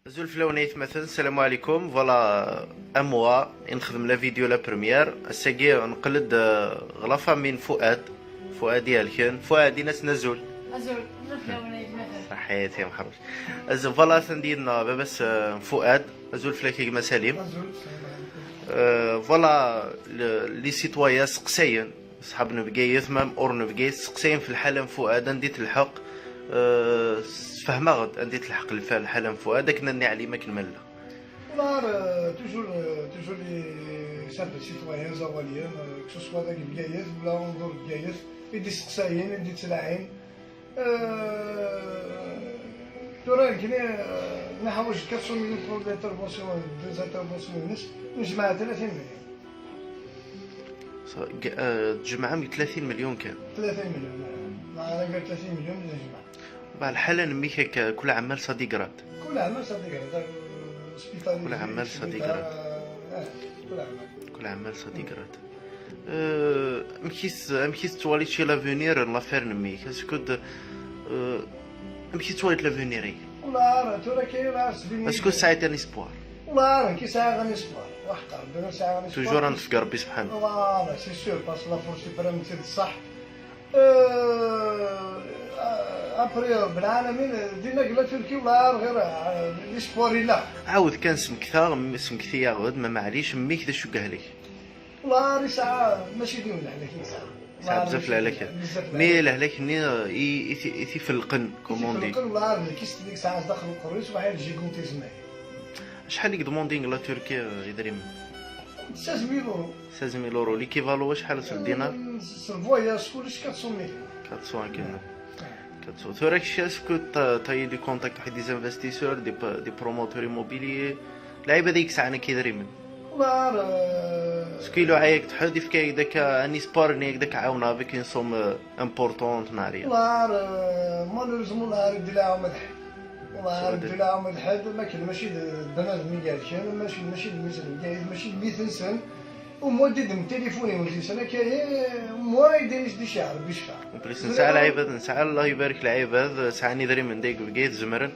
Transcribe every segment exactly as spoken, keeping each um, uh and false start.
Azul fell-awen aytmaten, ssalamu ɛlikum. Voilà, un mois i nexdem la vidéo la première. Ass-agi neqqel-d, euh, ɣer la famille n Fuad. Fuad ihelken. Fuad, in-asen azul. Azul, azul fell-awen aytmaten. Saḥit ya Mḥerruc. Azul, voilà, atan dina baba-s, euh, Fuad. Azul fell-ak a gma Salim. Azul, sslam ɛlikum. Euh, voilà, le- les citoyens seqsayen. Ṣṣḥab n Bgayet, même ur n Bgayet, seqsayen f lḥala n Fuad, anda i telḥeq. Euh, sfehmeɣ-d anda i telḥeq lfa- lḥala n Fuad, akken ad niɛlim akken ma nella. Ḍar, euh, toujours, euh, toujours les simples citoyens, les awaliens, euh, que ce soit deg Bgayet, wala en dehors Bgayet, i d-iseqsayen, i d-ittlaɛin. Euh, tura nekni, euh, neḥwaǧ quatre cent mille pour l'intervention, deux interventions-ines, nejmeɛ tlatin million. So, g- euh, tjemɛem deg tlatin million kan. Tlatin million, ah. Maɛna gar tlatin million d nejmeɛ. Bah, lḥala n mmi-k akka, kul ɛemmal ça dégrade. Kul ɛemmal ça dégrade, euh, l'hôpital. Kul ɛemmal ça dégrade. Ah, kul ɛemmal. Kul ɛemmal ça dégrade. Euh, amek i s- amek i tettwaliḍ ci l'avenir n l'affaire n mmi-k? Est-ce que d- euh, amek i tettwaliḍ l'avenir-agi? Wallah, tura kan, wallah, sbin. Est-ce que tesɛiḍ un espoir? Wallah, nekk sɛiɣ un espoir. Waḥqa, Rebbi sɛiɣ un espoir. Toujours ad nefk Rebbi subḥanahu. Wallah, c'est sûr, parce que la force suprême, c'est صح. Euh, après, Rebbi lɛalamin, dinna deg la Turquie, wallah, ɣir, euh, l'espoir yella. Ɛawed kan, smekta, smekti-yaɣ-d, ma maɛlic, mmi-k d acu i yehlek? Wallah, yesɛa, mačči d yiwen lehlak i yesɛa. Yesɛa bzaf lehlak. Bzaf lehlak. Mi lehlak-nni i, i, t- i t-ifelqen, comme on dit. I t-ifelqen, wallah, d lkist i yesɛa sdaxel uqerru-is, waḥed gigantisme. Acḥal i yedemandin deg la Turquie, euh, idrimen? Seize mille euros. Seize mille euros, l'équivalent acḥal s ldinar? Mm, s lvoyage, kullec quatre cent mille. Quatre cents akken. Quatre cents. Tura kečč, est-ce que t'as, t'as eu du contact avec des investisseurs, des, p- des promoteurs immobiliers? Lɛibad i yesɛan akka idrimen. Wallah, euh, est-ce que iluɛa-yak-d ḥedd, yefka-yak-d akka un espoir-nni, yak-d akka ɛawneɣ avec une somme, euh, importante, neɣ rien? Wallah, euh, malheureusement, wallah, ur d-ilaɛa ma d ḥedd. Wallah, ur d-ilaɛa ma d ḥedd, ma kan mačči d, d bnadem i yerkan, mačči, mačči d mmi-s n Bgayet, mačči d mmi-tsen. Au moins d-iddem téléphone-iw, d-isan akka, eh, au moins d-inis d icɛer, d icfa. En plus, nesɛa lɛibad, nesɛa, Allah ibarek, lɛibad sɛan idrimen deg Bgayet, zemren,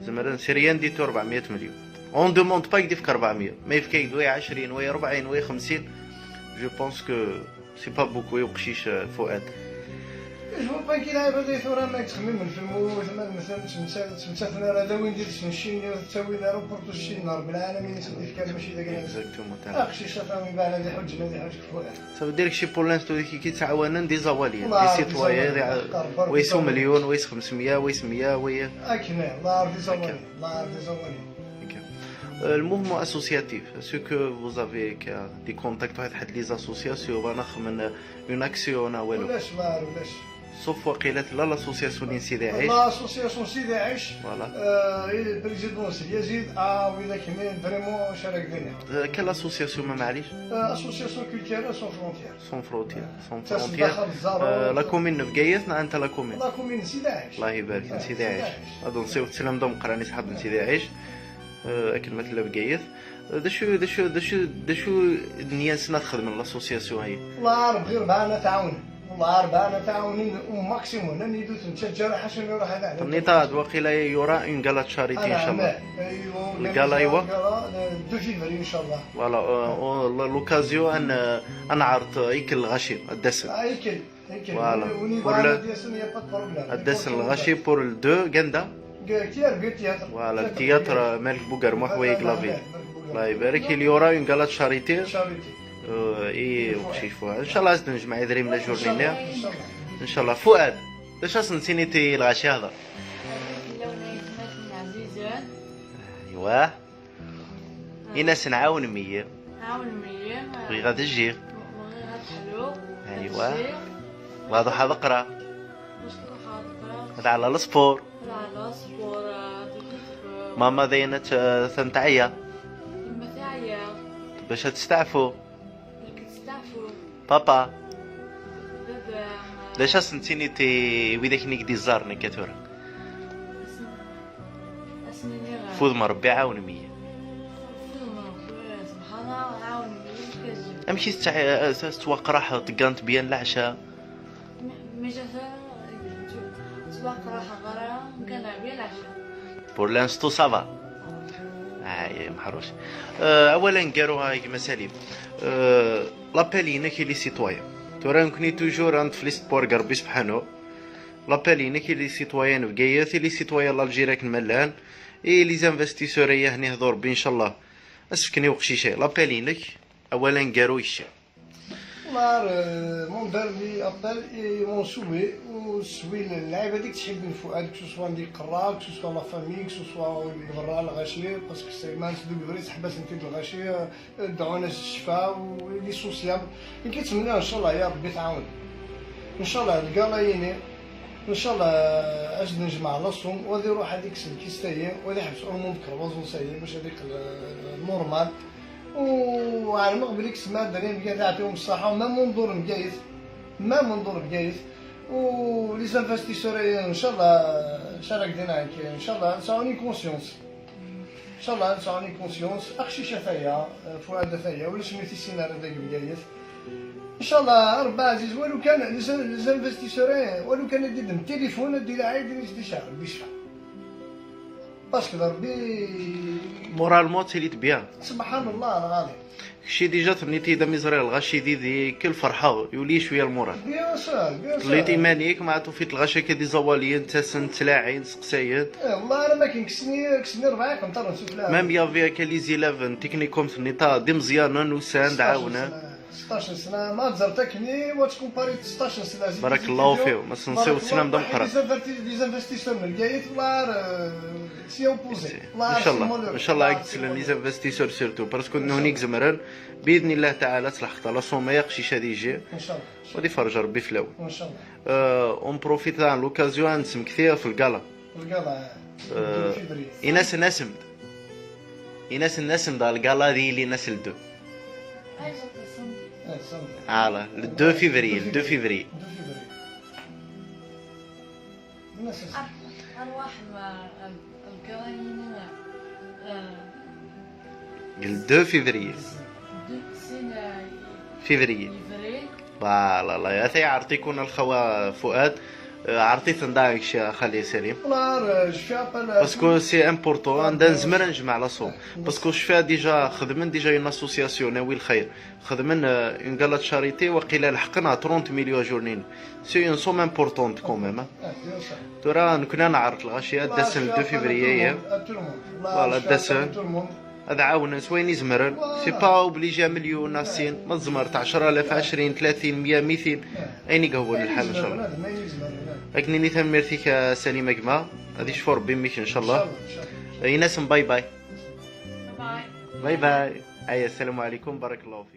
zemren, c'est rien du tout, rebɛemya million. On demande pas ad yefk rebɛemya. Ma yefka-yak-d wa ɛecrin, wa rebɛin, wa xemsin, je pense que c'est pas beaucoup, i uqcic, euh, Fuad. Je vois pas qu'il arrive à des ثورة ما يتخمم في الموت، ما مثلا تمسا-، تمساتنا راه داوين ديال السنشين، تساوي لي روبورت الشين، رب العالمين يسد يفكر ماشي داك الناس. Exactement, تمام. اخشي الشفا من بعد هذه حجنا، هذه حجك Fuad. Ça veut dire que pour l'instant كي كيتعاونن des awaliens, والله des عارف citoyens, des awaliens. ويسو مليون، ويس خمسمية، ويس مية، وي. اكن، الله عارف des awaliens، الله عارف des awaliens. Ok. Euh, le mouvement associatif, est-ce que vous avez, euh, des contacts avec les associations, ولا خمن une action ولا والو؟ ولاش، ما ولاش. Sauf واقيلا لا l'association ديال سيدي عيش. L'association سيدي عيش. Voilà. آه، إيه، président سي يزيد، آه، وإذا كاين vraiment شارك دينا. آه، quelle association ما معليش؟ آه، association culturelle sans frontières. Sans frontières، sans frontières. آه، la commune نفقايث، نا أنت la commune. La commune سيدي عيش. الله يبارك، آه، سيدي عيش. هذا نصيب تسلم دوم قراني صحاب سيدي عيش. آه، أكل مثل بقايث. آه، دشو، دشو، دشو، دشو النية سنة تخدم l'association هي؟ والله ربي ربعنا تعاون. والله ربعنا تعاونين وماكسيموم. أنا نيدو تنشجر حسن يروح هذا. تنيطاد وقيلا يورا une gala de charité إن شاء الله. أيوة، الكالا أيوة. Deux février إن شاء الله. Voilà, euh, on- l'occasion أن، أن عرض يكل الغشيم، الدسم. آه، يكل، يكل. Voilà. Pour le- الدسم الغشيم pour le deux، كندا. Voilà, le théâtre, euh, مالك بوقرموح ويك لافيل. الله يبارك. Il y aura une gala de charité. Charité. Euh, et وقشيش فوها. إن شاء الله زد نجمع يدريم la journée نيا. إن شاء الله. إن شاء الله. فؤاد، داش أصلا نسيني تي الغاشي هذا؟ اللون يتمثل عزيزان. أيوة. إناس نعاون مية. عاون مية. بغي غاد الجير. بغي غاد حلو. أيوة. غاد الجير. وهذا حاب قرا. واش كنت حاب قرا؟ هذا على السبور. هذا على السبور، آه، تلفزيون. ماما داينة، آه، ثنتعيا. لما تعيا. باش تستعفو. لكن تستعفو. بابا. بابا. داش أصلا نسيني تي ويداك نيك دي زار نيك تورا. أسن-، أسنيني غير. فوذ ما ربي عاون مية. فوذ ما ربي، سبحان الله، عاون مية كاجي. أمشي تتع-، تتوقع راح تقانت بيان العشاء. م-، مي جا ثا-، تتوقع راح غرا، كان بيان العشاء. Pour l'instant, ça va. Ah, ya Mḥerruc. Euh, awal aneggaru a gma Salim. Euh, l'appel-inek i les citoyens. Tura nekni toujours ad neṭṭef les espoirs deg Rebbi Sebḥanu. L'appel-inek i les citoyens n Bgayet, i les citoyens n l'Algérie akken ma llan, i les investisseurs ay ahni hdu Rebbi, inchallah. Asefk-nni uqcic-a, l'appel-inek, awal aneggaru kečč. Mon dernier appel et mon souhait, u souhait n lɛibad i yettḥibin Fuad, que ce soit di qerra, que ce soit la famille, que ce soit di berra lɣaci, parce que c'est ma nesdugber i teḥbas n tid lɣaci, dɛun-as ccfa u il est sociable. Nekk ttmenniɣ ncallah ya Rebbi tɛawen. Ncallah lgala-yini, ncallah ad nejmeɛ laṣum, u ad iruḥ ad ikkes lkista-yi, u ad iḥbes urmum n kerbaẓus-ayi, bac ad iqqel normal. U ɛelmeɣ belli ksma Dani Bgayet iɛṭihum ṣṣaḥa, u même unḍur n Bgayet, même unḍur n Bgayet, u les investisseurs, ncallah, ncallah, ncallah ad sɛun une conscience. Ncallah ad sɛun une conscience. Aqcic ataya, Fuad ataya, ulac mi t-issin ara dagi Bgayet. Ncallah, Rebbi ɛziz, walu kan les investisseurs, walu kan ad d-iddem tilifun, ad d-ilaɛi, ad d-icfa. Parce que d Rebbi. Moralement, tili-d bien. Subḥan Allah lɣali. Kečči déjà tenniḍ-iyi-d am iẓri lɣaci d idik, lferḥeɣ, yuli cwiya lmural. Bien sûr, bien sûr. Tliḍ iman-ik, ma tufiḍ lɣaci akka d iẓawaliyen, ttasen, ttlaɛin, seqsayen. Eh, Allah, ala ma ken kksen-i, kksen-i rebɛa iqenṭaren sufella. Même il y avait akka les élèves n technicum tenniḍ-aɣ d imeẓyanen, usan-d, ɛawnen. ستطاش سنة، ما تزرت كني وتكومباري ستطاش سنة زيد. بارك الله فيك، ما تنساو السلام دم قران. Les investisseurs من الجايت ولا سي اوبوزي. ان شاء الله، ان شاء الله راك تسلم les investisseurs surtout parce que هونيك زمران باذن الله تعالى تلحق على صوميق شي شادي يجي. ان شاء الله. ودي فرج ربي في الاول. ان شاء الله. اون بروفيت تاع لوكازيون نسمكتيها في الكالا. الكالا. ايناس ناسمد. ايناس ناسمد الكالا دي اللي ناس الدو. Voilà, le deux février, le deux février. أرواح الكواين. Le deux février. Février. Voilà, الله يعطيكم الخوة فؤاد. عرفتي تنضاعك شي خالي سليم. Parce que c'est important, عندنا نزمر نجمع la somme. Parce que شفا déjà خدمن déjà une association ناوي الخير. خدمن une gala de charité وقيلا لحقنا trente millions جورنين. C'est une somme importante quand même. ترى نكون نعرض الغاشية داسن le deux février. Voilà, داسن. هذا عاونا سوين يزمرن. C'est pas obligé مليون ناسين. ما تزمرت عشرة آلاف، عشرين، ثلاثين، مية، ميتين. اين يقهون الحال ان شاء الله. لكن اني تنميرتك سليمة جماعة. هذه شفور بيميك ان شاء الله. ايناس باي باي. باي باي. اي السلام عليكم، بارك الله فيك.